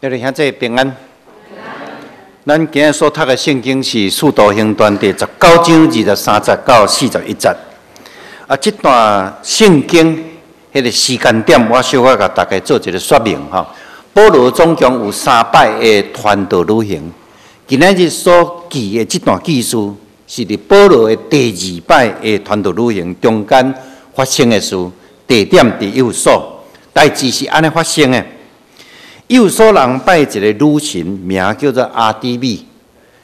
各位兄弟平安。咱今日所讀的聖經是《使徒行傳》第19章23節到41節。啊，這段聖經彼個時間點，我小可共大家做一個說明吼。保羅總共有三擺的傳道旅行，今仔日所記的這段記事，是佇保羅的第二擺的傳道旅行中間發生的事，地點佇以弗所，代誌是按呢發生的。以弗所人拜一個女神，名叫做阿底米。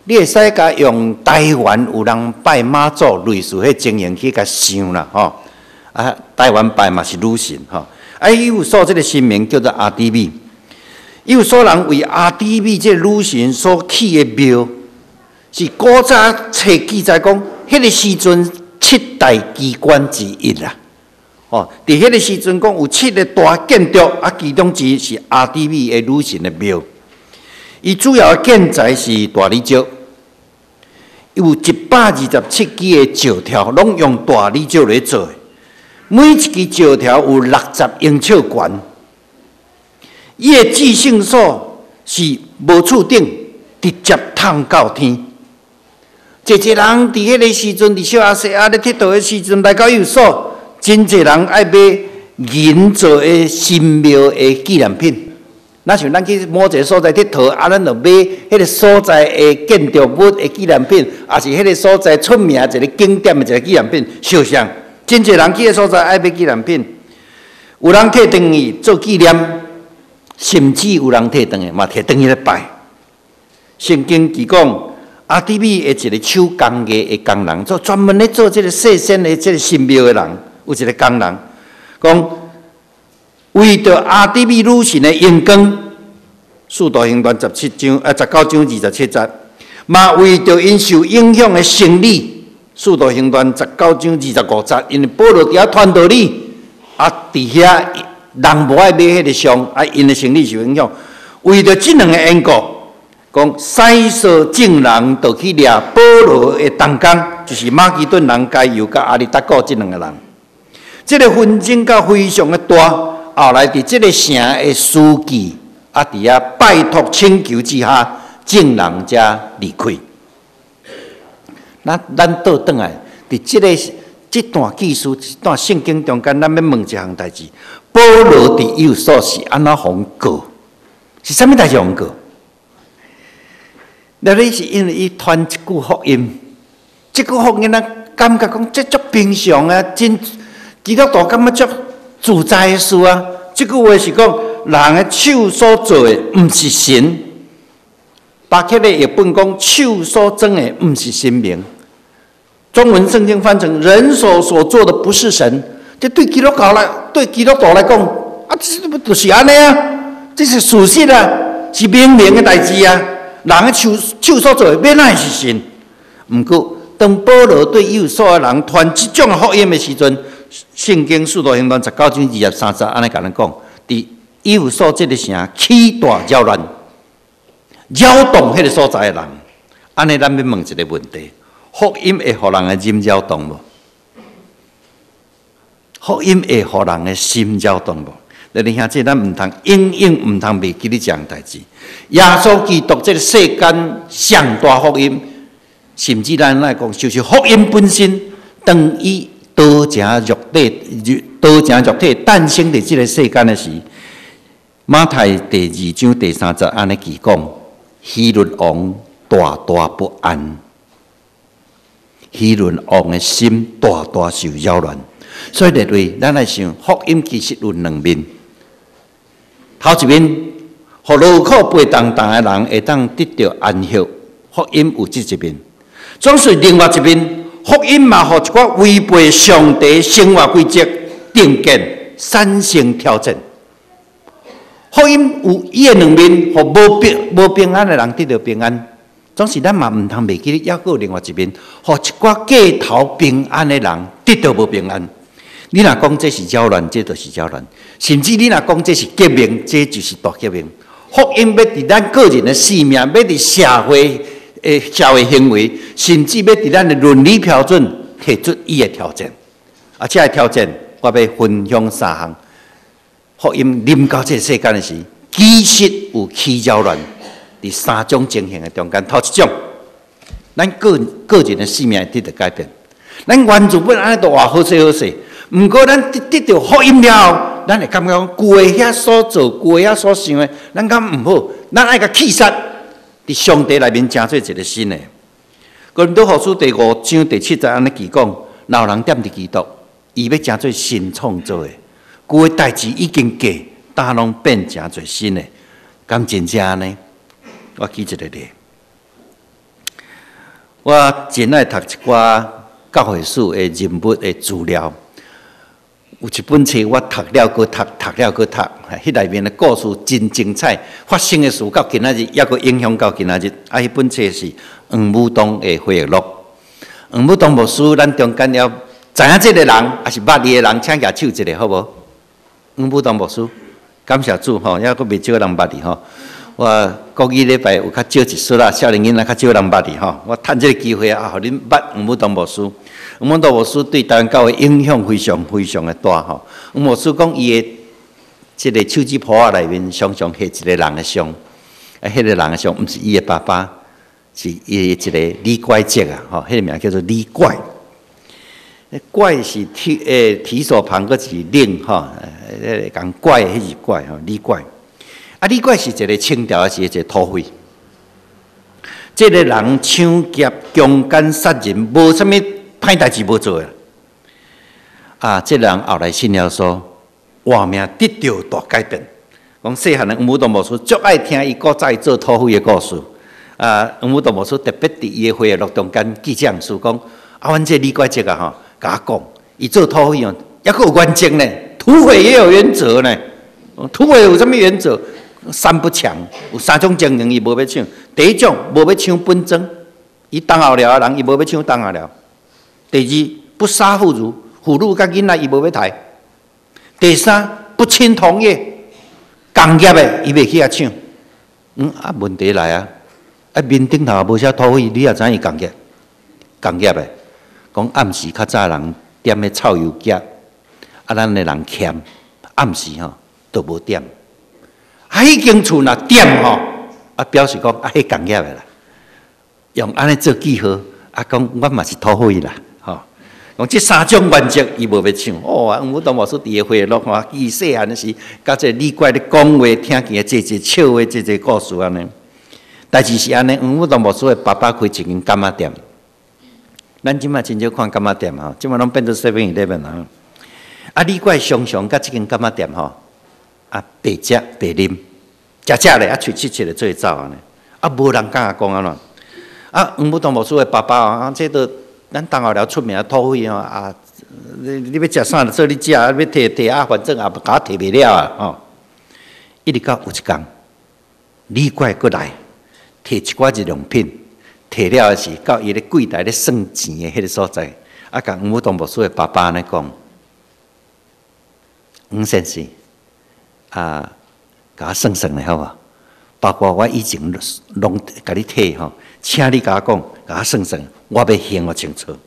你會使共用台灣有人拜媽祖類似彼情形去共想啦，吼。啊，台灣拜嘛是女神，吼。啊，以弗所這個神明叫做阿底米。以弗所人為阿底米這個女神所起的廟，是古早冊記載講，彼個時陣七大奇觀之一啦。哦，佇彼個時陣講有七个大建築，啊，其中之一是阿底米的女神的廟。伊主要的建材是大理石，有127支的石柱，攏用大理石來做的。每一支石柱有60英尺懸。伊的至聖所是無厝頂，直接通到天。濟濟人佇彼個時陣，佇小亞細亞咧𨑨迌的時陣，來到以弗所。真濟人愛買銀做的神廟的紀念品。若像咱去某一个所在𨑨迌，啊，咱就買彼个所在的建築物的紀念品，抑是彼个所在出名一个景點的一个紀念品，相像。真濟人去彼所在愛買紀念品，有人提轉去做紀念，甚至有人提轉去嘛提轉去咧拜。聖經記講，阿底米的一个手工藝的工人，做專門咧做這个細身的這个神廟的人。有一个工人講，為著阿底米女神的榮光，使徒行傳17章啊19章27節，嘛為著𪜶受影響的生理，使徒行傳19章25節，因為保羅佇遐傳道理，啊，佇遐人無愛買彼个商，啊，𪜶的生理受影響，為著這兩个緣故，講使徒眾人就去掠保羅的同工，就是馬其頓人該猶佮阿里達古這兩个人。這个紛爭甲非常的大，後來佇這个城的書記啊，佇遐拜託請求之下，眾人才離開。那咱倒轉來，佇這个這段記事、這段聖經中間，咱欲問一項代誌：保羅佇以弗所是按怎予告？是啥物代誌予告？那你是因為伊傳一句福音，這句福音咱感覺講這足平常啊，真。基督徒感覺足自在的事啊！這句話是講人的手所做的，毋是神。巴克的譯本講手所裝的，毋是神明。中文聖經翻成人手所做的不是神。這對基督教來，對基督徒來講，啊，這不就是按呢啊？這是事實啊，是明明的代誌啊。人的手手所做的，欲怎會是神？毋過，當保羅對以弗所的人傳這種福音的時陣，聖經使徒行傳19章23節按呢共咱講，佇以弗所這个城起大擾亂，擾動彼个所在的人。按呢，咱欲問一个問題：福音會予人的心擾動無？福音會予人的心擾動無？弟兄姊妹，咱毋通永遠毋通袂記得這項代誌。耶穌基督這个世間上大福音，甚至咱來講，就是福音本身，當伊道成肉體，道成肉體誕生佇這个世間的時，馬太第2章第3節按呢記講，希律王大大不安，希律王的心大大受擾亂。所以，列位，咱來想，福音其實有兩面。頭一面，予勞苦背重擔的人會當得著安息，福音有這一面。總是另外一面。福音嘛，予一寡違背上帝生活規則、定見產生挑戰。福音有伊的兩面，予無平無平安的人得著平安。總是咱嘛毋通袂記得，猶閣有另外一面，予一寡過頭平安的人得著無平安。你若講這是擾亂，這就是擾亂；甚至你若講這是革命，這就是大革命。福音欲佇咱個人的生命，欲佇社會的社會行為，甚至欲佇咱的倫理標準提出伊的挑戰。啊，這个挑戰，我欲分享三項。福音臨到這个世間的時，其實有起擾亂，佇三種情形的中間，頭一種，咱個個人的生命會得著改變。咱原自本按呢都活好勢好勢，毋過咱得著福音了後，咱會感覺講舊的遐所做、舊的遐所想的，咱感覺毋好，咱愛共棄殺，佇上帝內面成做一個新的。哥林多後書第五章第七節按呢記講，若有人踮佇基督，伊欲成做新創造的，舊的代誌已經過，呾攏變成做新的，敢真正按呢？我舉一個例，我真愛讀一寡教會史的人物的資料，有一本冊我讀了閣讀，讀了閣讀，彼內面的故事真精彩，發生的事到今仔日猶閣影響到今仔日。啊，彼本冊是黃武東的回憶錄。黃武東牧師，咱中間有知影這个人，抑是捌伊的人，請舉手一下，好無？黃武東牧師，感謝主吼，猶閣袂少人捌伊吼。我國語禮拜有較少一撮啦，少年囡仔較少人捌伊吼。我趁這个機會啊，予恁捌黃武東牧師。黃武東牧師對台灣教會影響非常非常的大吼。黃牧師講，伊的這个手指脯仔內面常常翕一个人的像，啊，彼个人的像毋是伊的爸爸，是伊的一个李怪叔啊，吼，彼个名叫做李怪。怪是提手旁閣是令吼，講怪彼是怪吼，李怪。啊，李怪是一个清朝的時一个土匪。這个人搶劫、強姦、殺人，無啥物歹代誌無做的。啊，這个人後來信耶穌，活命得著大改變。講細漢的黃武東牧師足愛聽伊古早伊做土匪的故事。啊，黃武東牧師特別佇伊的回憶錄中間記這樣事講：啊，阮這李怪叔啊吼，共我講，伊做土匪哦，猶閣有原則呢。土匪也有原則呢。土匪有啥物原則？三不搶，有三種情形伊無欲搶。第一種無欲搶本莊，伊東後寮的人伊無欲搶東後寮。第二，不殺婦孺，婦孺佮囡仔伊無欲刣。第三，不侵同業，仝業的伊袂去遐搶。啊，問題來啊，啊面頂頭也無啥土匪，你也知影伊仝業，仝業的。講暗時較早人點彼臭油夾，啊，咱的人欠，暗時吼都無點。啊！彼間厝若點吼，啊表示講啊，彼仝業的啦，用按呢做記號，啊講阮嘛是土匪啦，吼。講這三種原則伊無欲搶。哦，黃武東牧師佇个回憶錄吼，伊細漢時，佮這李怪咧講話，聽見濟濟笑話，濟濟故事按呢。代誌是按呢，黃武東牧師的爸爸開一間柑仔店。咱這馬真少看柑仔店吼，這馬攏變做 Seven Eleven 啊。啊，李怪常常佮這間柑仔店吼，啊，白食白啉。食食咧，啊，喙切切咧，做伙走按呢，啊，無人敢講按怎。啊，黃武東牧師的爸爸啊，這都咱東後寮出名土匪吼啊！你欲食啥就做你食，啊，欲提提啊，反正也共我提袂了啊，吼。一直到有一工，李怪閣來提一寡日用品，提了的是到伊咧櫃台咧算錢的彼个所在，啊，共黃武東牧師的爸爸按呢講，黃先生，啊。共我算算咧，好無？包括我以前攏共你提吼，請你共我講，共我算算，我欲還予清楚。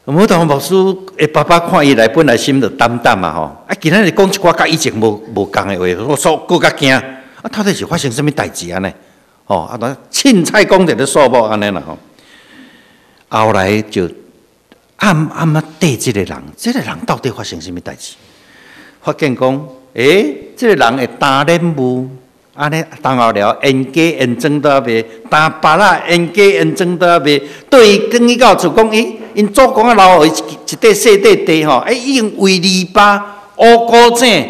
黃武東牧師的爸爸看伊來，本來心就膽膽嘛吼，啊，今仔日講一寡佮以前無無仝的話，我說閣較驚。啊，到底是發生啥物代誌按呢？吼，啊，凊彩講一个數目按呢啦吼。後來就暗暗仔綴這个人，這个人到底發生啥物代誌？發現講。欸，這个人會擔染霧，按呢東後寮沿街沿庄都賣，擔芭仔沿街沿庄都賣。對伊轉去到厝講，欸，𪜶祖公仔留予伊一塊細塊地吼，欸，已經圍籬笆、烏古井、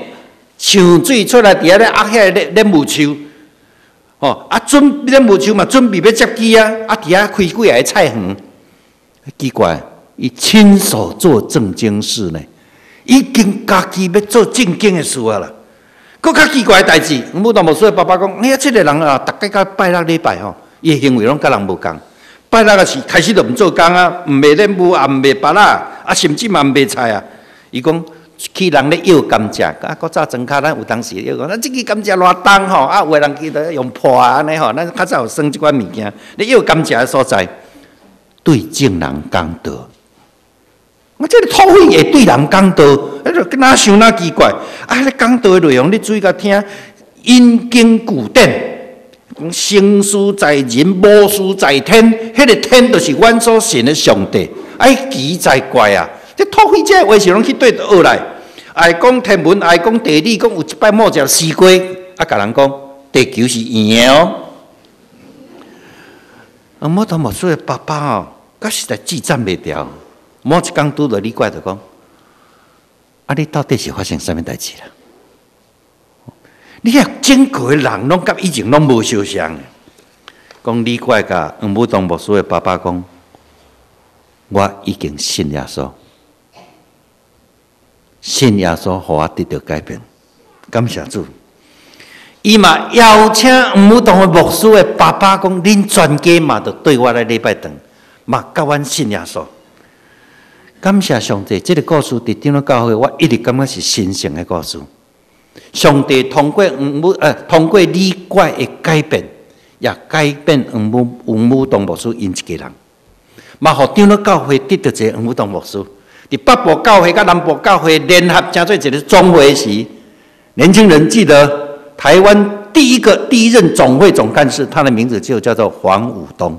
搶水出來，佇遐咧壓遐个染霧樹，吼，啊，準染霧樹嘛，準備欲接機啊，啊，佇遐開幾个菜園，奇怪，伊親手做正經事呢。已經家己欲做正經的事啊啦，閣較奇怪的代誌，黃武東牧師的爸爸講：哎呀，這个人啊，逐擺到拜六禮拜吼，伊的行為攏佮人無仝。拜六的時開始就毋做工啊，毋賣染霧，也毋賣芭仔，啊，甚至嘛毋賣菜啊。伊講去人咧搖甘蔗，啊，古早莊跤咱有當時搖講，啊，這支甘蔗偌重吼，啊，有的人記得用破按呢吼，咱較早有耍這款物件，咧搖甘蔗的所在，對眾人講道。我這个土匪會對人講道，彼個哪想哪奇怪。啊，彼個講道的內容，你注意共聽，引經據典，講成事在人，無事在天。彼個天就是阮所信的上帝。哎，奇哉怪啊！這土匪這話是攏去佗學來？愛講天文，愛講地理，講有一擺莫食西瓜，啊，共人講地球是圓的哦。黃武東牧師的爸爸哦，閣實在智贊袂牢。某一工拄著李怪就講：啊，你到底是發生啥物代誌啦？你遐整個的人攏佮以前攏無相像。講李怪共黃武東牧師的爸爸講：我已經信耶穌，信耶穌予我得著改變，感謝主。伊嘛邀請黃武東的牧師的爸爸講：恁全家嘛著綴我來禮拜堂，嘛佮阮信耶穌。感謝上帝，這個故事佇長老教會，我一直感覺是神聖的故事。上帝通過黃武，通過李怪的改變，也改變黃武東牧師𪜶一家人，嘛予長老教會得著一個黃武東牧師。佇北部教會佮南部教會聯合成做一個總會時，年輕人記得台灣第一任總會總幹事，他的名字就叫做黃武東。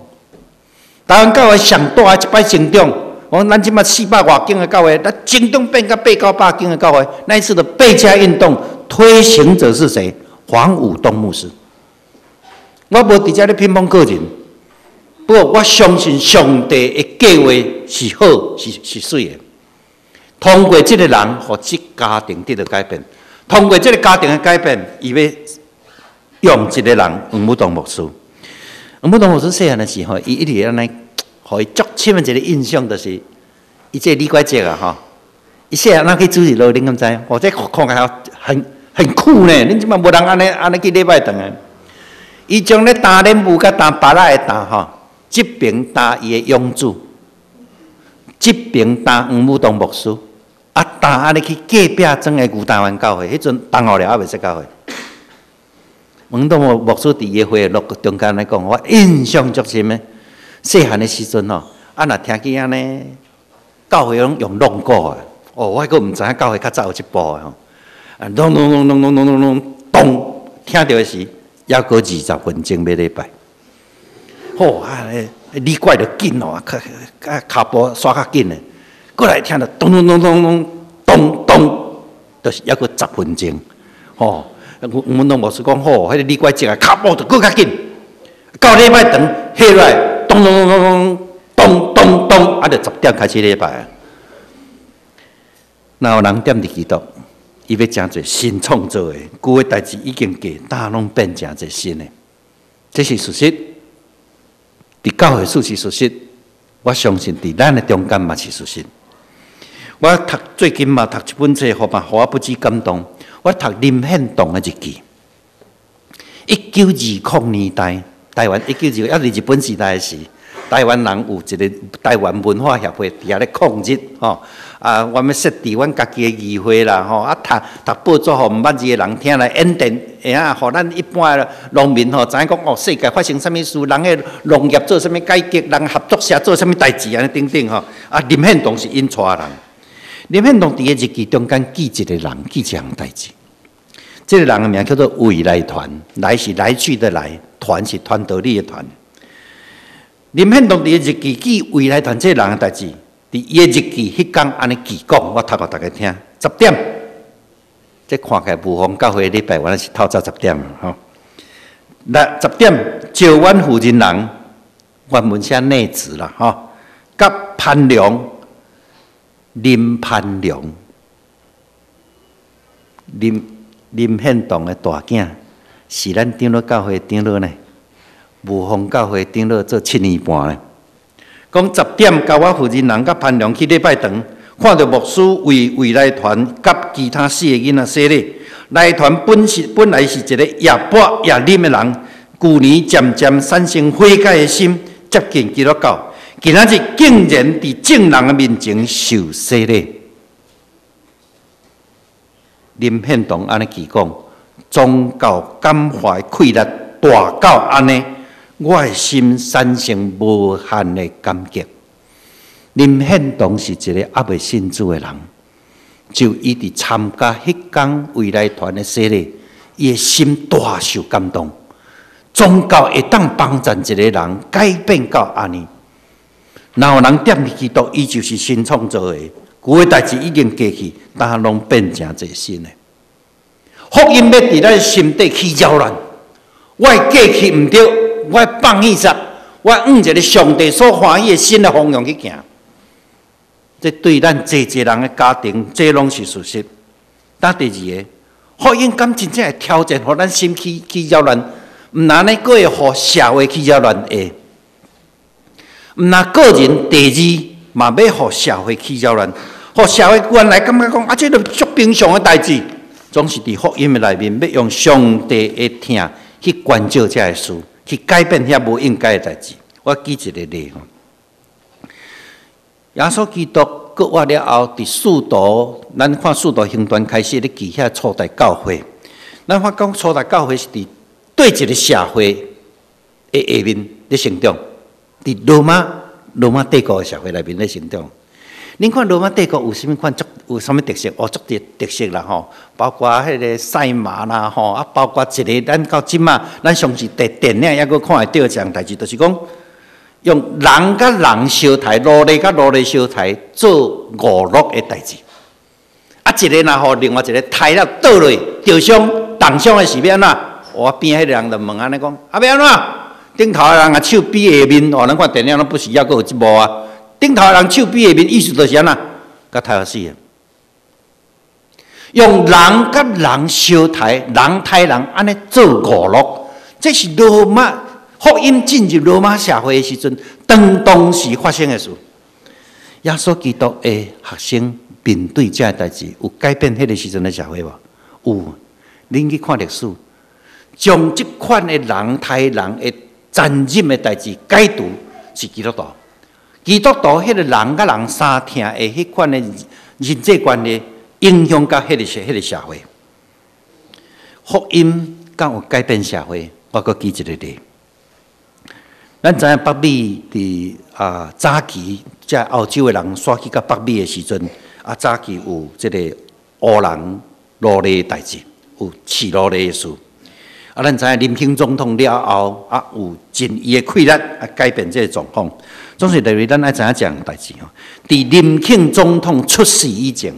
台灣教會上大的一擺成長，講咱這馬400外間的教會，咱成長變到八九百間的教會。那一次的倍加運動推行者是誰？黃武東牧師。我無佇遮咧評判個人，不過我相信上帝的計劃是好，是媠的。通過這個人，予這家庭得著改變。通過這個家庭的改變，伊欲用一個人黃武東牧師。黃武東牧師細漢的時候，伊一直按呢，予伊足深的一個印象，就是伊這個李怪哲啊，吼，伊細漢若去主日學，恁敢知？哦，這看起來很酷呢。恁這擺無人按呢按呢去禮拜堂的。伊將咧擔蓮霧佮擔芭樂的擔吼，這爿擔伊的養子，這爿擔黃武東牧師。啊，擔按呢去隔壁莊的牛頭灣教會，彼陣同學了猶未說教會。黃東牧師佇伊的回憶錄中間來講，我印象足深的。細漢的時陣吼，啊，若聽見按呢，教會攏用鑃鼓的，哦，我閣毋知影教會較早有這步的吼。啊，咚咚咚咚咚咚咚咚咚，聽著的時，猶閣20分鐘欲禮拜。好啊，李怪就緊哦，較較跤步煞較緊的。過來聽著咚咚咚咚咚咚咚，就是猶閣10分鐘。吼，阮阮牧師講好，彼個李怪哲啊，跤步就閣較緊。到禮拜堂，下來咚咚咚咚咚咚咚咚，啊，就10點開始禮拜啊。若有人踮佇基督，伊欲成做新創造的，舊的代誌已經過，呾攏變成一新的，這是事實。佇教會是事實，我相信佇咱的中間嘛是事實。我讀最近嘛讀一本冊，予嘛予我不知感動。我讀林獻堂的日記，1920年代，台灣一九二，猶佇日本時代時，台灣人有一個台灣文化協會佇遐咧抗日吼。啊，阮欲設置阮家己的議會啦吼，啊，讀讀報紙予毋捌字的人聽來演電，會啊，予咱一般的農民吼知影講哦，世界發生啥物事，人的農業做啥物改革，人合作社做啥物代誌按呢等等吼。啊，林獻堂是𪜶帶人。林獻堂佇伊日記中間記一個人，記一項代誌。這個人的名叫做魏來團，來是來去的來，團是團道理的團。林獻堂佇伊日記記魏來團這個人的代誌，佇伊的日記彼工按呢記講，我讀予大家聽。十點，這看起來霧峰教會禮拜原來是透早十點吼。來十點，招阮婦人人，原文寫內子啦吼，佮潘良。林潘良，林獻堂的大囝，是咱長老教會長老呢，霧峰教會長老做7年半呢。講十點，佮我婦人人佮潘良去禮拜堂，看著牧師為魏來團佮其他四个囡仔洗禮。來團本來是一个也跋也啉的人，舊年漸漸產生悔改的心，接近基督教。今仔日竟然佇眾人的面前受洗禮。林獻堂按呢記講，宗教感化的氣力大到按呢，我的心產生無限的感激。林獻堂是一个猶未信主的人，就伊佇參加彼工未來團的洗禮，伊的心大受感動。宗教會當幫助一個人改變到按呢？若有人惦記基督，伊就是新創造的，舊的代誌已經過去，但攏變成一新的。福音欲佇咱心底去擾亂，我的過去毋對，我放棄煞，我向一个上帝所歡喜的新的方向去行。這對咱濟濟人的家庭，這攏是事實。但第二个，福音敢真正會挑戰，予咱心去擾亂，毋但按呢，閣會予社會去擾亂會。毋但個人，第二嘛欲予社會去擾亂，予社會原來感覺講啊，這都足平常的代誌，總是佇福音的內面，欲用上帝的疼去關照這个事，去改變遐無應該的代誌。我舉一个例吼，耶穌基督復活了後，佇使徒，咱看使徒行傳開始咧記遐初代教會，咱發覺初代教會是佇佗一个社會的下面咧成長。佇羅馬帝國的社會內面咧成長，恁看羅馬帝國有啥物款足有啥物特色？哦，足濟特色啦吼，包括彼个賽馬啦吼，啊，包括一个咱到這馬，咱相信佇電影猶閣看會著一項代誌，就是講用人佮人相刣，奴隸佮奴隸相刣做娛樂的代誌。啊，一个若予另外一个刣了倒落，著傷、重傷的是欲按怎？我邊彼个人就問按呢講，啊，欲按怎？頂頭的人啊，手比下面哦，咱看電影攏不是猶閣有這幕啊。頂頭的人手比下面，意思就是按怎？共刣予死啊！用人佮人相刣，人刣人，按呢做娛樂，這是羅馬福音進入羅馬社會的時陣，當時發生的事。耶穌基督的學生面對這个代誌，有改變彼个時陣的社會無？有。恁去看歷史，將這款的人刣人的殘忍的代誌解除是基督徒，基督徒彼个人佮人相疼的彼款的人際關係，影響到彼个社會。福音敢有改變社會？我閣舉一个例，咱知影北美佇啊早期，這歐洲的人徙去到北美的時陣，啊早期有這个黑人奴隸代誌，有飼奴隸的事。啊，咱知影林肯總統了後，啊有盡伊的氣力啊改變這个狀況。總是認為咱愛知影這項代誌吼。佇林肯總統出世以前，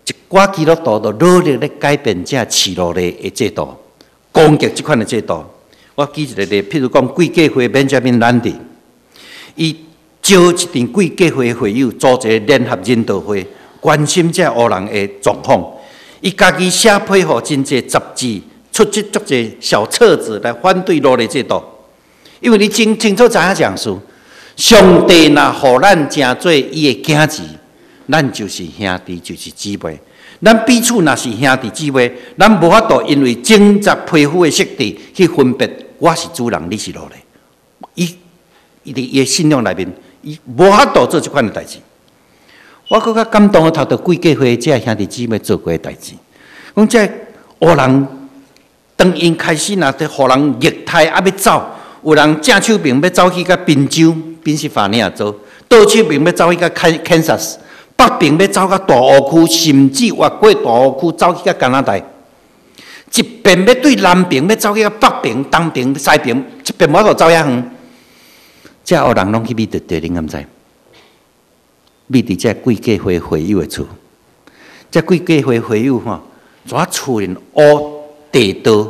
一寡基督徒都努力咧改變這飼奴隸的制度，攻擊這款的制度。我舉一个例，譬如講貴格會 Benjamin Lundy，伊召一陣貴格會會友組一个聯合人道會，關心這黑人的狀況。伊家己寫批予真濟雜誌，出這足濟小冊子來反對奴隸制度。因為你清清楚知影這項事，上帝若予咱成做伊的囝兒，咱就是兄弟，就是姊妹。咱彼此若是兄弟姊妹，咱無法度因為種族皮膚的色地去分別我是主人，你是奴隸。伊佇伊的信仰內面，伊無法度做這款的代誌。我閣較感動的，讀著貴格會這兄弟姊妹做過的代誌，講這黑人當𪜶開始若佇予人虐待啊欲走，有人正手爿欲走去共賓州、賓夕法尼亞州，倒手爿欲走去共 Kansas，北爿欲走到大湖區，甚至越過大湖區走去共加拿大，一邊欲對南爿欲走去共北爿、東爿、西爿，一邊無法度走遐遠，這黑人攏去覕佇佗，恁敢知？覕佇這貴格會會友的厝，這貴格會會友吼，怎厝裡挖地道，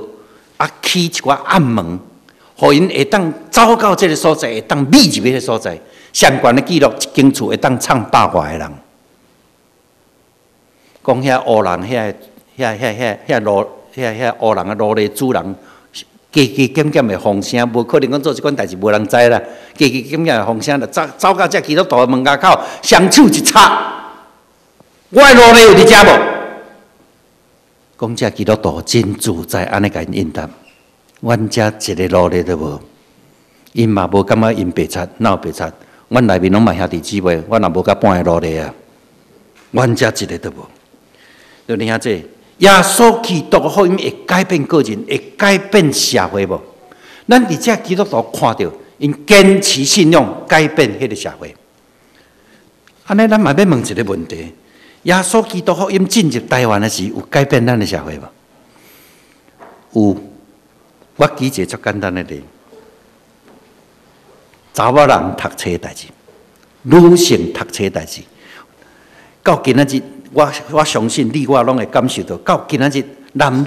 啊起一寡暗門，予𪜶會當走到這个所在，會當覕入彼个所在。上懸的記錄，一間厝會當藏百外个人。講遐黑人，遐遐遐遐遐奴，遐遐黑人的奴隸主人，加加減減的風聲，無可能講做這款代誌無人知啦。加加減減的風聲，就走走到這基督徒的門牙口，雙手一插，我的奴隸有佇遮無？講這基督徒真自在，按呢共𪜶應答，阮遮一个奴隸都無，𪜶嘛無感覺𪜶白賊，哪有白賊？阮內面攏嘛兄弟姊妹，阮也無佮半个奴隸啊，阮遮一个都無。就你遐這。耶穌基督的福音會改變個人，會改變社會無？咱佇遮基督徒看著，𪜶堅持信仰，改變彼个社會。按呢，咱嘛欲問一个問題：耶穌基督福音進入台灣的時，有改變咱的社會無？有，我舉一个足簡單的例，查某人讀冊代誌，女性讀冊代誌，到今仔日，我相信你我攏會感受到，到今仔日男女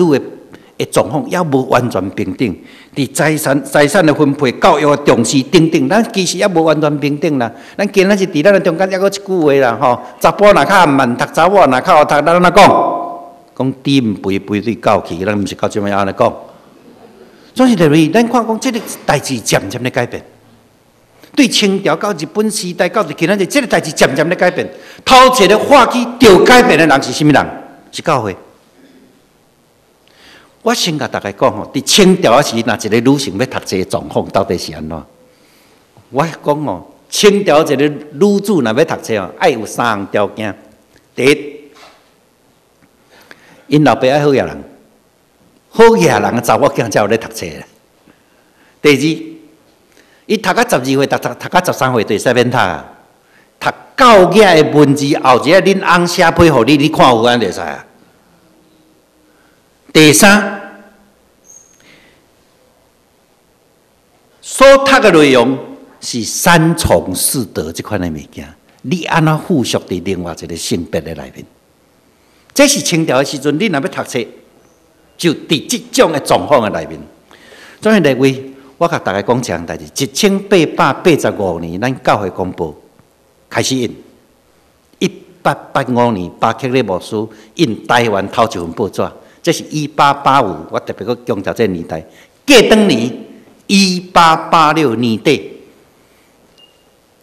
的狀況猶無完全平等，佇財產的分配、教育的重視等等，咱其實猶無完全平等啦。咱今仔日佇咱的中間猶閣一句話啦，吼，查埔若較慢讀，查某若較會讀，咱按怎講？講豬毋肥，肥對狗去，咱毋是到這擺按呢講。總是認為咱看講這个代誌漸漸咧改變，對清朝到日本時代到今仔日，這个代誌漸漸咧改變。頭一个發起著改變的人是啥物人？是教會。我先共大家講吼，佇清朝時，若一个女性欲讀冊狀況到底是按怎？我講哦，清朝一个女子若欲讀冊哦，愛有三項條件。第一，𪜶老爸愛好額人，好額人的查某囝才有咧讀冊。第二，伊讀到12歲，讀到13歲就會使免讀啊。讀夠額的文字，後一下恁翁寫批予你，你看有按呢就會使啊。第三，所讀的內容是三從四德這款的物件，你按怎附屬佇另外一个性別的內面？這是清朝的時陣，你若欲讀冊，就佇這種的狀況的內面。所以列位，我共大家講一項代誌：1885年，咱教會公報開始印；1885年，巴克禮牧師印台灣頭一份報紙，這是1885。我特別閣強調這个年代。過轉年，1886年底，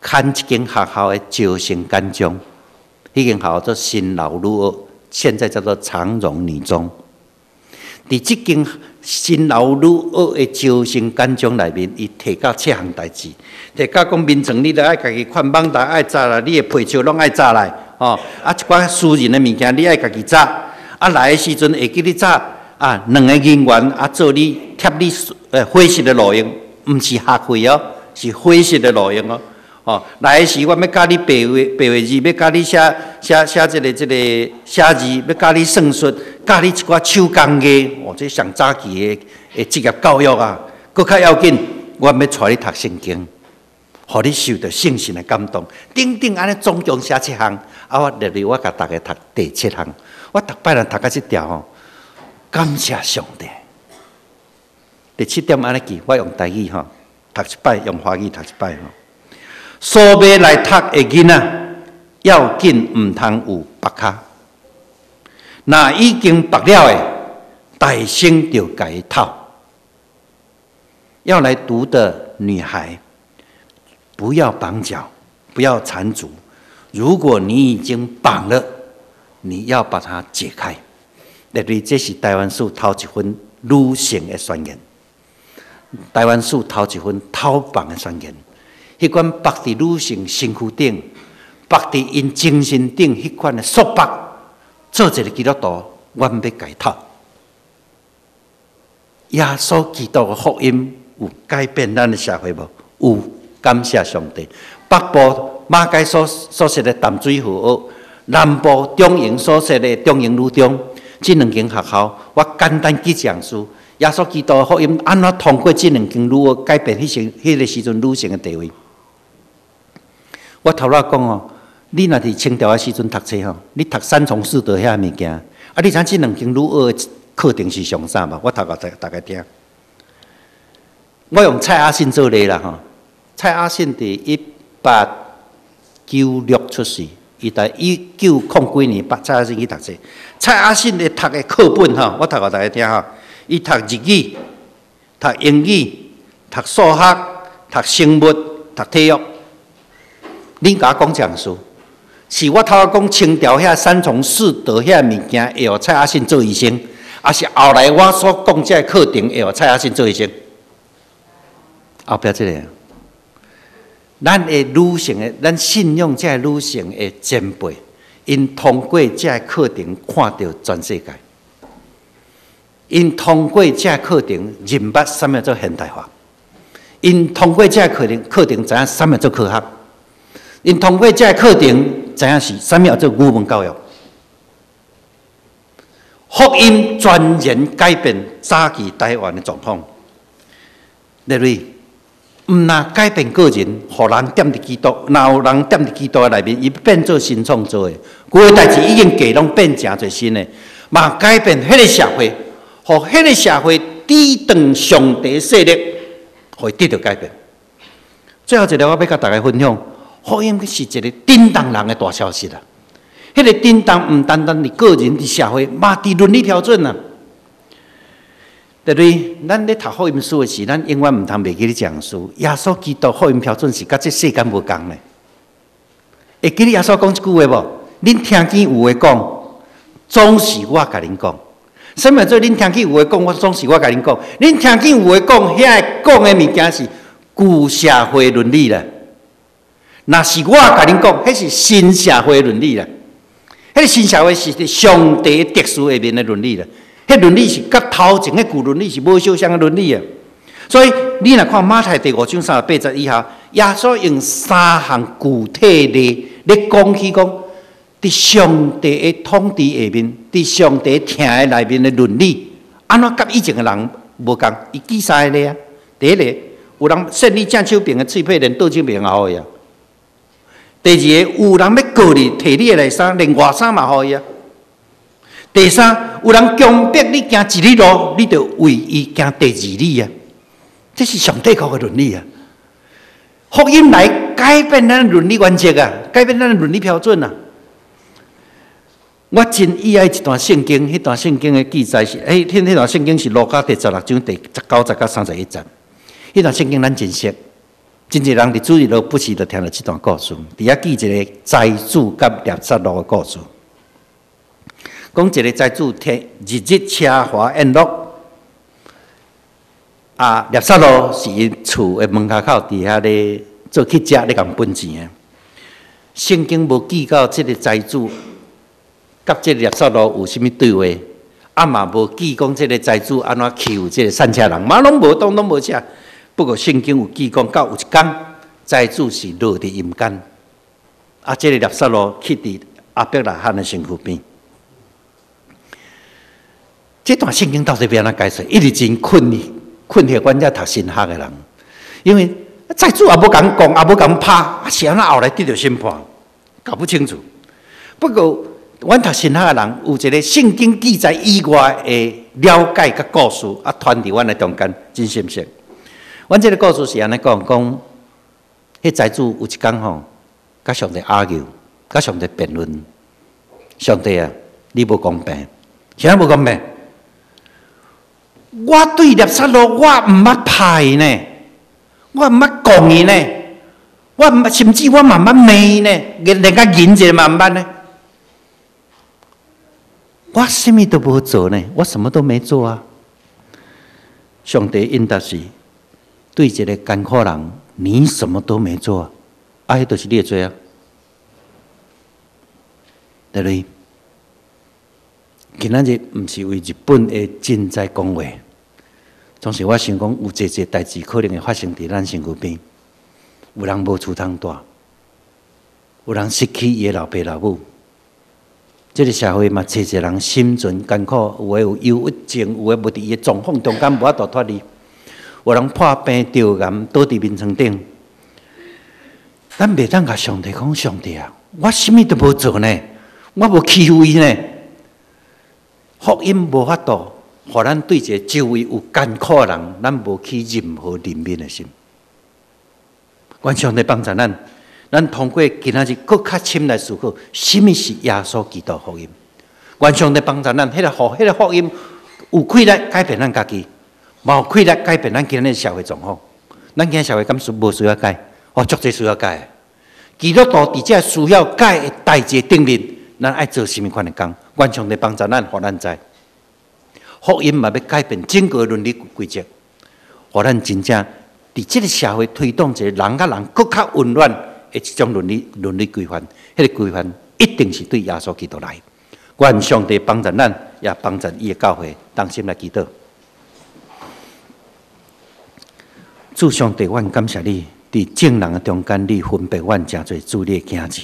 刊一間學校的招生簡章，彼間學校做新老女學。現在叫做長榮女中，佇這間新老女學的招生簡章內面，伊提到七項代誌，提到講眠床你著愛家己款，網台愛紮來，你的被笑攏愛紮來，吼啊一寡私人的物件你愛家己紮，啊來的時陣會記你紮啊兩個人員啊做你貼你伙食的路用，毋是學費哦，是伙食的路用哦。吼，來的時我欲教你白話白話字，欲教你寫寫寫這个這个寫字，欲教你算術，教你一寡手工藝，哦，這上早期的的職業教育啊，閣較要緊，我欲帶你讀聖經，予你受著聖神的感動。等等按呢總共寫七項，啊，我入去我共大家讀第七項，我逐擺人讀到這條吼，感謝上帝。第七點按呢記，我用台語吼讀一擺，用華語讀一擺吼。所欲來讀的囡仔，要緊毋通有縛跤。若已經縛了的，大聲就共伊透。要來讀的女孩，不要綁腳，不要纏足。如果你已經綁了，你要把它解開。特別這是台灣史頭一份女性的宣言，台灣史頭一份透綁的宣言。彼款縛佇女性身軀頂，縛佇𪜶精神頂，彼款的束縛，做一个基督徒，阮欲共伊透。耶穌基督的福音有改變咱的社會無？有，感謝上帝。北部馬偕所設的淡水附學，南部中營所設的中營女中，這兩間學校，我簡單舉一項事。耶穌基督的福音按怎通過這兩間女學改變彼時彼个時陣女性的地位？我頭仔講哦，你若佇清朝的時陣讀冊吼，你讀三從四德遐物件，啊，你知影這兩間女學的課程是上啥無？我讀予大家聽。我用蔡阿信做例啦吼，蔡阿信佇1896出世，伊佇一九空幾年，蔡阿信去讀冊。蔡阿信的讀的課本吼，我讀予大家聽吼，伊讀日語、讀英語、讀數學、讀生物、讀體育。恁共我講這項事，是我頭仔講清朝遐三從四德遐物件會予蔡阿信做醫生，抑是後來我所講這个課程會予蔡阿信做醫生？後壁這个，咱的女性的，咱信仰這个女性的前輩，𪜶通過這个課程看著全世界，𪜶通過這个課程認捌啥物做現代化，𪜶通過這个課程知影啥物做科學。𪜶通過這个課程，知影是啥物叫做語文教育。福音全然改變早期台灣的狀況。例如，毋但改變個人，予人踮佇基督，若有人踮佇基督的內面，伊變做新創造的，舊的代誌已經過，攏變成做新的，嘛改變彼个社會，予彼个社會抵擋上帝勢力，予伊得著改變。最後一个，我欲佮大家分享，福音是一个震動人的大消息啊！彼个震動毋單單佇個人、佇社會，嘛佇倫理標準啊！對不對？咱咧讀福音書的時，咱永遠毋通袂記咧講書。耶穌基督福音標準是佮這世間無仝的。會記得耶穌講一句話無？恁聽見有的講，總是我共恁講。啥物叫做恁聽見有的講？我總是我共恁講。恁聽見有的講，遐个講的物件是舊社會倫理啦。若是我共恁講，彼是新社會倫理啦。彼个新社會是佇上帝特殊下面的倫理啦。彼倫理是佮頭前的舊倫理是無相像的倫理啊。所以你若看馬太第五章三十八節以下，耶穌用三項具體例咧講起講，佇上帝的統治下面，佇上帝疼的內面的倫理，按怎佮以前的人無仝？伊舉三个例啊。第一个，有人扇你正手爿的喙䫌，連倒手爿也予伊啊。第二个，有人欲告你，提你的內衫，連外衫嘛予伊啊。第三，有人強迫你行一里路，你就為伊行第二里啊！這是上帝國的倫理啊！福音來改變咱倫理原則啊，改變咱倫理標準啊！我真喜愛一段聖經，彼段聖經的記載是，彼段聖經是路加第十六章第十九節到三十一節。彼段聖經咱真熟，真濟人佇主日學不時就聽著這段故事，佇遐記一個財主佮納撒路的故事。講一個財主，天日日奢華宴樂，啊，納撒路是𪜶厝的門跤口佇遐咧做乞食咧共分錢的。聖經無記到這個財主佮這個納撒路有啥物對話，啊嘛無記講這個財主按怎欺負這個散赤人，嘛攏無，攏攏無寫。不過聖經有記講，到有一工，財主是落佇陰間，啊，這個納撒路去佇亞伯拉罕的身軀邊。這段聖經到底欲按怎解釋？一直真困困惑阮遮讀神學的人，因為財主也無共講，也無共拍，啊是按怎後來得著審判，搞不清楚。不過，阮讀神學的人有一個聖經記載以外的了解佮故事，啊，傳佇阮的中間，真深切。阮這个故事是按呢講，講彼財主有一工吼，佮上帝 argue，佮上帝辯論。上帝啊，你無公平，啥無公平？我對納撒路，我毋捌拍伊呢，我毋捌講伊呢，我毋捌，甚至我嘛毋捌罵伊呢，連連共吟一下嘛毋捌呢。我啥物都無做呢，我什麼都沒做啊。上帝應答是，對一個艱苦人，你什麼都沒做，啊，彼就是你的罪啊，對不對？今仔日毋是為日本的震災講話，總是我想講有濟濟代誌可能會發生佇咱身軀邊，有人無厝通蹛，有人失去伊的老爸老母，這个社會嘛，濟濟人心存艱苦，有的有憂鬱症，有的無佇伊的狀況中間無法度脫離，有人破病著癌倒佇眠床頂，咱袂當共上帝講，上帝啊，我啥物都無做呢，我無欺負伊呢。福音無法度，予咱對一个周圍有艱苦的人，咱無起任何憐憫的心。願上帝幫助咱，咱通過今仔日閣較深來思考，啥物是耶穌基督福音？願上帝幫助咱，彼个福音有氣力改變咱家己，嘛有氣力改變咱今日社會狀況。咱今日社會敢是無需要改？哦，足濟需要改。基督徒佇這需要改的代誌頂面，咱愛做啥物款的工？願上帝幫助咱，予咱知。福音嘛欲改變整個倫理規則，予咱真正佇這个社會推動一個人佮人閣較溫暖的這種倫理規範。彼个規範一定是對耶穌基督來。願上帝幫助咱，也幫助伊的教會，同心來祈禱。主上帝，阮感謝你，佇眾人的中間，你分別阮誠濟做你的囝兒。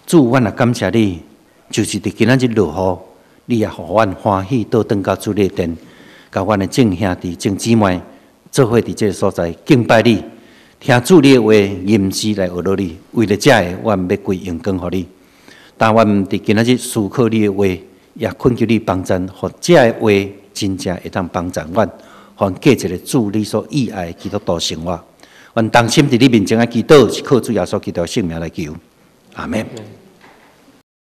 主，阮也感謝你，就是佇今仔日落雨，你也予阮歡喜倒轉到主你的殿，佮阮的眾兄弟、眾姊妹做伙佇這个所在敬拜你，聽主你的話，吟詩來學落你。為著這个，阮欲歸榮光予你。但阮佇今仔日思考你的話，也懇求你幫贊，予這个話真正會當幫贊阮，予阮過一个主你所喜愛的基督徒生活。阮同心佇你面前來祈禱，是靠主耶穌基督的聖名來求。阿門。